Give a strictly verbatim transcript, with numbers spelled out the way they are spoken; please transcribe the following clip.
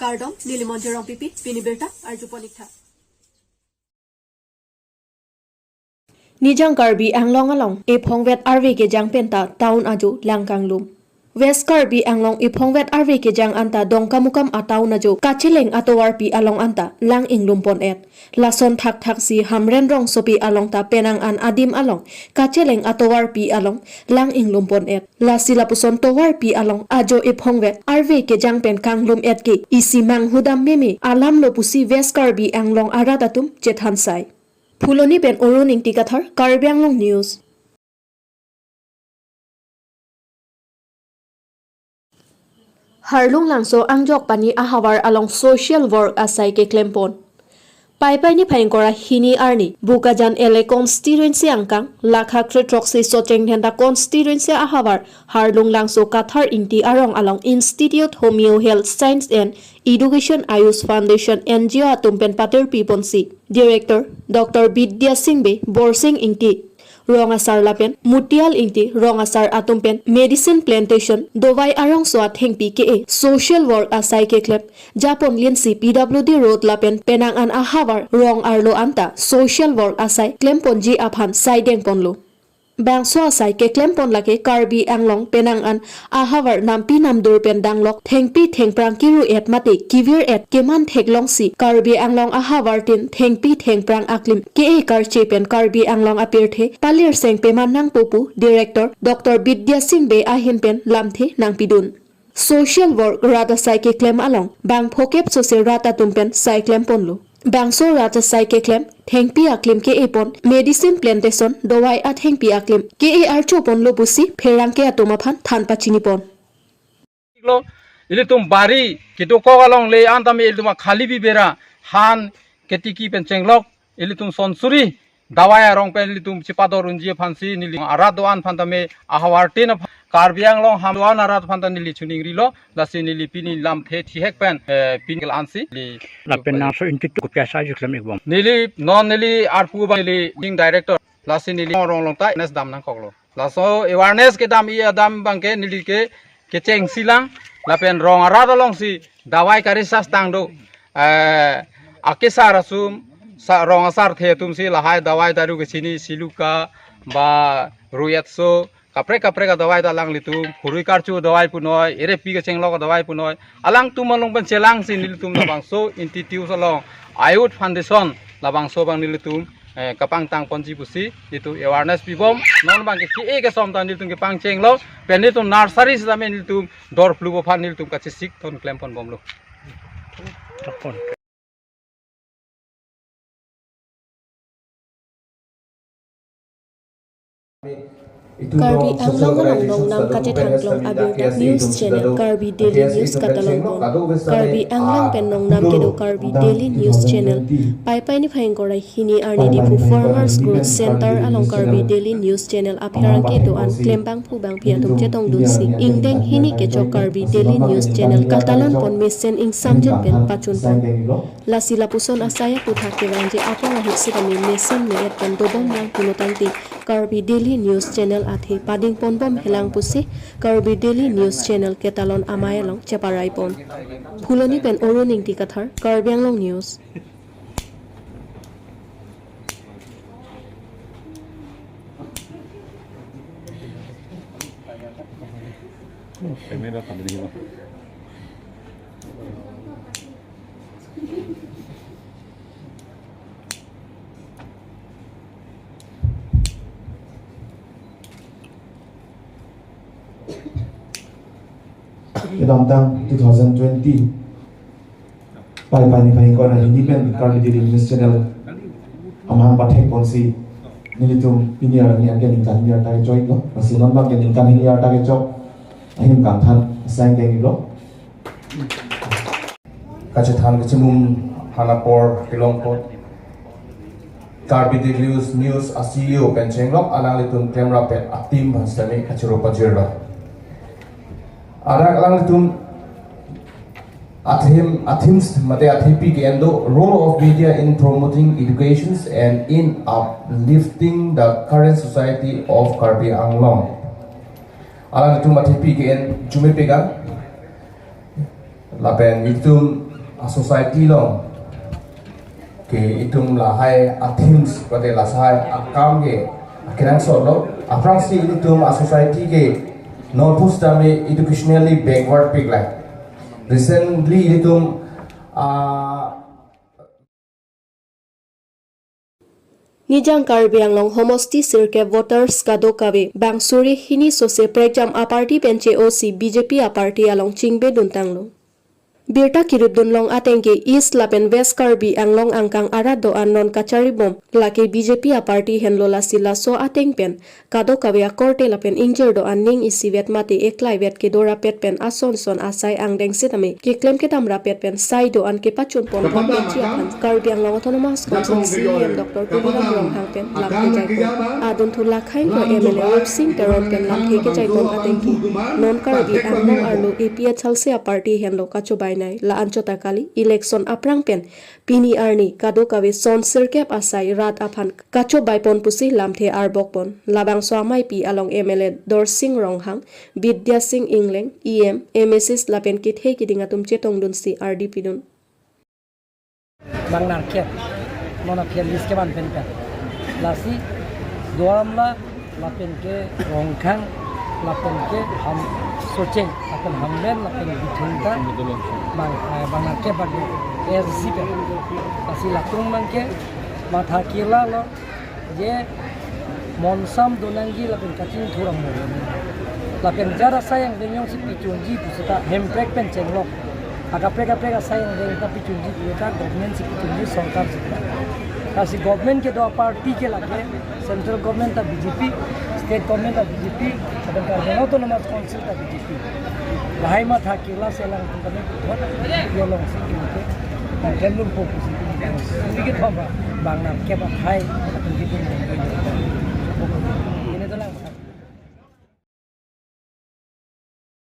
Kardom, neli Monjir Rongpipi, pini birta arjupon ik tha. Nijang Karbi Anglong along ephongvet arve kejang penta town ajo lang kanglum. West Karbi Anglong ephongvet arve kejang anta Dongkamukam a-town ajo kacheleng atovarpi along anta lang inglumpon et. Lason thakthaksi Hamren rongsopi along ta penang an adim along kacheleng atovarpi along lang inglumpon et. Lasi lapuson tovarpi along ajo ephongvet arve kejang pen kanglum et ke isi manghudam meme alam lo pusi West Karbi Anglong arat atum chethan sai. Phuloni pen Arun Ingti Kathar, Karbi Anglong News. Harlung Langso Angjok Pani ahavar along social work asai keklempon. Paipai niphai ingkoi ra hini arni Bokajan L A constituency angkang, lakha kre throksi Socheng Dhenta constituency ahavar Harlung Langso Kathar Ingti arong along Institute Homeo Health Science and Education Ayush Foundation N G O atum pen patirpi ponsi Director Doctor Bidya Singh Bey, Borsing Ingti rong asar lapen Mutial Ingti rong asar atum pen medicine plantation, dovai arongso athengpi ke-e social work asai keklem japon linsi P W D road lapen penang an ahavar rong arlo anta social work asai klemponji aphan saideng ponlo. Bangso asai keklempon lake Karbi Anglong penang an ahavar nampi namdur pen danglok thengpi thengphrang kiru et mate kivir et keman theklongsi Karbi Anglong ahavar tin thengpi thengphrang aklim ke-e karche pen Karbi Anglong apirthe palirseng peman nangpo pu Director Doctor Bidya Singh Bey ahin pen lamthe nangpidun. Social work rat asai keklem along bang phokep sose rat atum pen sai klemponlo. Bangso rat asai keklem thengpi aklim ke-e pon, medicine plantation, dovai athengpi aklim ke-e archo ponlo pusi pherangke atum aphan than pachinipon. Lo, ilitum bari kedokok along le-an tame ilitum akhali bibera han ketiki pen chenglok ilitum sonsuri dovai arong pen ilitum chipador unji aphansi neli arat do-an aphan tame ahavar tin aphan Karbi Anglong ham do-an arat aphan ta neli chuningrilo, lasi neli pini lamthe thihek pen, eh, pini kelang ansi neli lapen nangso inti tu kutya sa juklem ikbom. Neli non neli arpu bang neli wing director, lasi neli rong along ta awareness dam nangkoklo. Laso awareness kedam-i adam abangke neli ke kechengsi lang lapen rong arat alongsi dovai karisas tang do. Eh, akesar asum sa rong asarthe atumsi lahai dovai daru kechini siluka ba ruyatso kaprek kaprek adovai ta alanglitum, hurui karchu adovai punoi, erepi kachenglok adovai punoi. Alangtum along pen chelangsi nelitum labangso Institute along Ayush Foundation labangso abang nelitum, eh, kapangtang ponji pusi nelitum awareness pibom. Non abangke ke-e kesom ta nelitum kepangchenglo, pen nelitum nursery sitame nelitum dor phlu aphan nelitum kachesik ton klemponbomlo. Karbi Anglong along nongnam kachethangklong abirta news channel Karbi Daily News katalonpon. Karbi Anglong pen nongnam kedo Karbi Daily News Channel. Paipai niphai ingkoi ra hini arni Diphu Farmers Growth Center along Karbi Daily News Channel apherangke do-an klembangphu bangphi atum chetongdunsi ingdeng hini kechok Karbi Daily News Channel katalonpon mesen ingsamjin pen pachunpon. Lasi lapuson asai aputhak kevangji apong ahut sitame mesen me-et pen dobom lang pulo tangte Karbi Daily News Channel athe padingponbom helang pusi Karbi Daily News Channel ketalon amei along cheparaipon. Phuloni pen Arun Ingti Kathar, Karbi Anglong News. Kedamtang two thousand twenty Paipai niphai ingkoi ra hini pen Karbi Daily News Channel amahang pathekponsi nelitum pini arni anke ningkan hini arta kechoklo. Lasi non abangke ningkan hini arta kechok ahin kangthan asai denglo. Kachethan kachimum aphan apor kelongpon. Karbi Daily News, News a-C E O pen chenglok alanglitum klemrap pen a-team aphan sitame kachoro pajirlo. Adak alanglitum a-theme, a-themes mate athepi ke-en do, role of media in promoting educations and in uplifting the current society of Karbi Anglong. Alanglitum athepi ke-en Jumi Pegang. Lapen itum A society along ke itum lahai a themes mate lahai akam ke akenangsot lo. Aphrangsi itum a society ke non pusitame educationally backward pik lang. Recently itum a Nijang Karbi Anglong homosti sirkep voters kadokave bang suri hini sose prekjam a party pen che-osi B J P a party along chingbe duntanglo. Birta kirip dunlong ateng ke East lapen West Karbi Anglong angkang arat do-an non kacharibom lake B J P a party henlo, lasi laso ateng pen kadokave akorte lapen ingjir do-an ning isivet mate eklaivet kedo rapet pen ason son asai angdeng sitame keklem kedam rapet pen sai do-an kepachun pon thot penji aphan Karbi Anglong Autonomous Council C E M Doctor Tuliram Ronghang pen lamthe jaipon. Adunthu lakhai ko M L A Rupsing Teron pen lamthe kejaipon ateng ke non Karbi Anglong arlo A P H L C a party henlo kachobai nei, la-an chota kali, election aphrang pen pini arni kadokave son sirkep asai rat aphan kachobai pon pusi lamthe arbok pon. Labangso ameipi along M L A Dorsing Ronghang, Bidya Sing Engleng, E M, M A Cs lapen kethe keding atum chetongdunsi ardi pidun. Bang nerkep, non aphi a-list kevan pen pen. Lasi Duar Amla, lapen ke Rongkhang, lapen ke Ham Socheng, lapen Hamren, lapen Bithung ta, bang, eh, bang nerkep bang ke A S D C pen. Lasi latum bang ke matha kirla lo, je monsam donangji lapen kachingthur amo. Lapen jara asai angdeng jongsi pichunji pusita Hemprek pen chenglok. Akaprek kaprek asai angdeng ta pichunji pusita government si pichunji, sorkar si. Lasi government kedo party ke lake, central government ta B J P, state government ta B J P, lapen Karbi Anglong Autonomous Council ta B J P. Lahai matha kirla selang tungkami puthot, yo longsi kini ke, bang klem lun po pusi kini bang, kini kethom bang, bang nerkep akhai, kini kethom bang.